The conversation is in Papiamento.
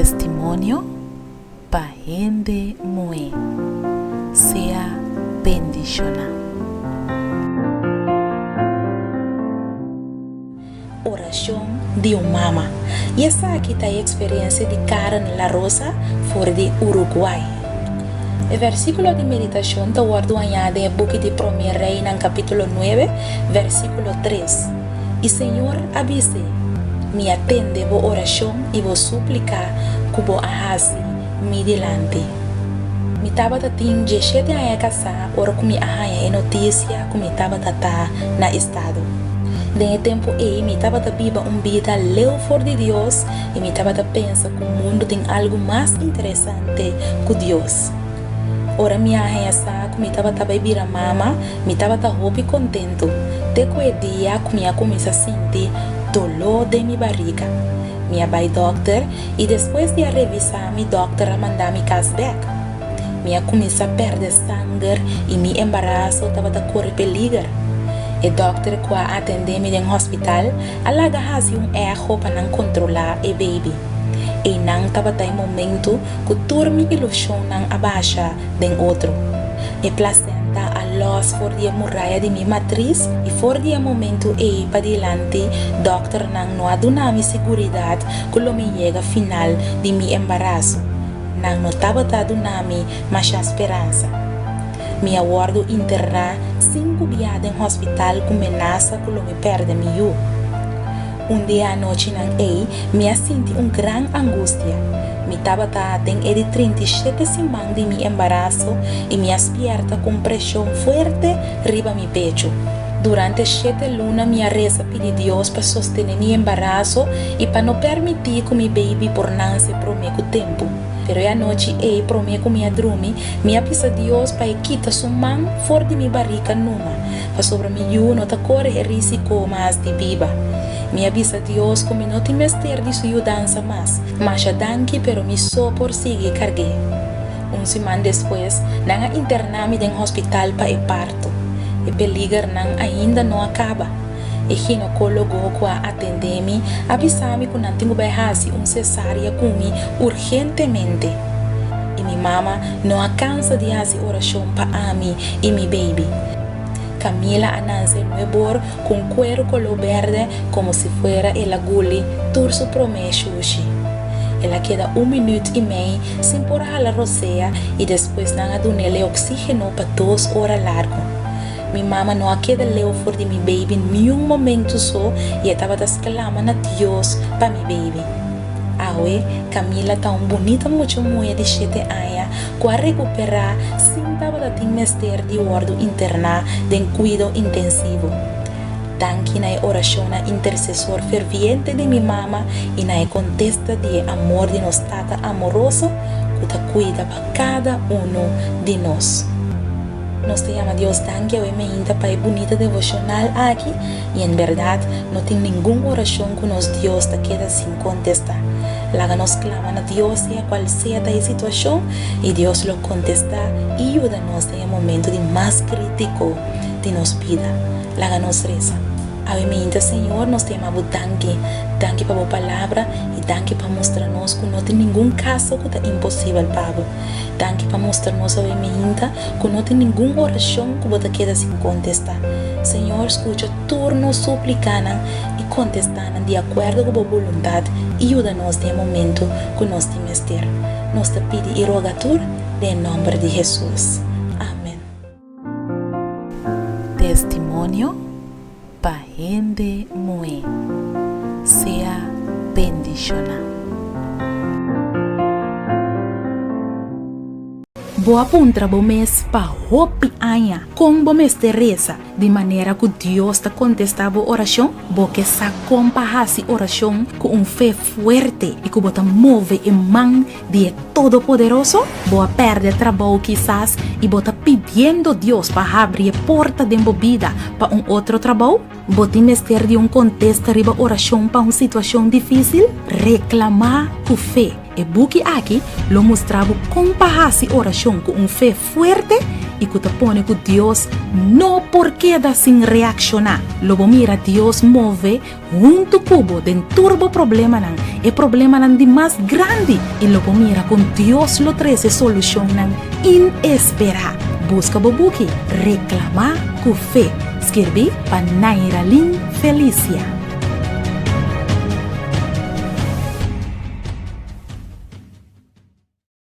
Testimonio pa hende muhé. Sea bendishoná. Orashon di un mama. I esaki ta e eksperensia di Karen La Rosa for di Uruguay. E versíkulo di meditashon ta wòrdu hañá den e buki di Promé Reinan kapítulo nuebe, versíkulo tres. I Señor a bis'é, Mi a tende bo orashon i bo súplika ku bo a hasi mi dilanti. Mi tabata tin dieshete aña kasá ora ku mi a haña e notisia ku mi tabata ta na estado. Den e tempu ei mi tabata biba un bida leu for di Dios i mi tabata pensa ku mundu tin algu mas interesante ku Dios. Ora mi a haña sa ku mi tabata bai bira mama, mi tabata hopi kontentu, te ku e dia ku mi a kuminsá sinti doló den mi barriga. Mi a bai dòkter i despues di a revisá mi dòkter a manda mi kas bèk. Mi a kuminsá pèrdè sanger i mi embaraso tabata kore peliger. E dòkter ku a atendé mi den hòspital a laga hasi un echo pa nan kontrolá e beibi. Einan tabata e momentu ku tur mi ilushonnan a basha den otro. E plasenta a lòs for di e muraya di mi matris i for di e momentu ei padilanti dòkternan no a duna mi siguridat ku lo mi yega final di mi embaraso. Nan no tabata duna mi masha speransa. Mi a wòrdu interná sinku bia den hòspital ku menasa ku lo mi pèrdè mi yu. Un di e anochinan ei, mi a sinti un gran angustia. Mi tabata den e di 37 siman di mi embaraso i mi a spièrta ku un preshon fuerte riba mi pechu. Durante shete luna mi a resa pidi Dios pa sostené mi embaraso i pa no permití ku mi beibi por nanse promé ku tempu. Pero e anochi ei promé ku mi a drumi, mi a bisa Dios pa e kita su man for di mi barika numa. Pasobra mi yu no ta kore e risiko mas di biba. Mi a bisa Dios ku mi no tin mester di su yudansa mas. Masha danki pero mi so por sigui karg'é. Un siman despues, nan a interná mi den hospital pa e parto. E peligernan ainda no a kaba. E ginekólogo ku a atendé mi a bisa mi ku nan tin ku bai hasi un sesaria ku mi urgentemente. I mi mama no a kansa di hasi orashon pa ami i mi beibi. Camila a nanse nuebor ku un kueru koló bèrdè komo si fuera el a guli tur su promé shushi. El a keda un minüt i mei sin por hala rosea i despues nan a dun'el e oksígeno pa dos ora largu. Mi mama no a keda leu for di mi beibi niun momentu so i e tabata sklama na Dios pa mi beibi. Awe, Camila ta un bunita mucha muhé di shete aña ku a rekuperá sin tabata tin mester di wòrdu interná den kuido intensivo. Danki na e orashonnan intersesor ferviente di mi mama i na e kontesta di e amor di nos Tata amoroso ku ta kuida pa kada unu di nos. Nos ta yama Dios danki awe meinta pa e bunita devoshonal aki i en bèrdat no tin ningun orashon ku nos Dios ta keda sin kontestá. Laga nos klama na Dios sea kual sea ta e situashon i Dios lo kontestá i yuda nos den e momentu di mas krítiko di nos bida. Laga nos resa. Awe meinta Señor nos ta yama bo danki. Danki pa bo palabra i danki pa mustra nos ku no tin ningun kaso ku ta imposibel pa bo. Danki pa mustra nos awe meinta ku no tin ningun orashon ku bo ta keda sin kontestá. Señor, skucha tur nos suplikanan i kontestá nan di akuerdo ku bo boluntat i yuda nos den e momentu ku nos tin mester. Nos ta pidi i roga tur den e nòmber di Hesus. Amen. Testimonio pa hende muhé. Sea bendishoná. Bo a puntra bo mes pa hopi aña kon bo mester resa di manera ku Dios ta kontestá bo orashon? Bo ke sa kon pa hasi orashon ku un fe fuerte i ku bo ta move e man di e Todopoderoso? Bo a pèrdè trabou kisas i bo ta pidiendo Dios pa habri e porta den bo bida pa un otro trabou? Bo tin mester di un kontesta riba orashon pa un situashon difísil? Reklamá ku fe! E buki aki lo mustra bo kon pa hasi orashon ku un fe fuerte i ku ta pone ku Dios. Dios no por keda sin reakshoná. Lo bo mira Dios move huntu ku bo den tur bo problemanan, e problemanan di mas grandi, i lo bo mira kon Dios lo trese solushonnan inesperá. Buska bo buki Reklamá ku Fe, skirbí pa Nairalyn Felicia.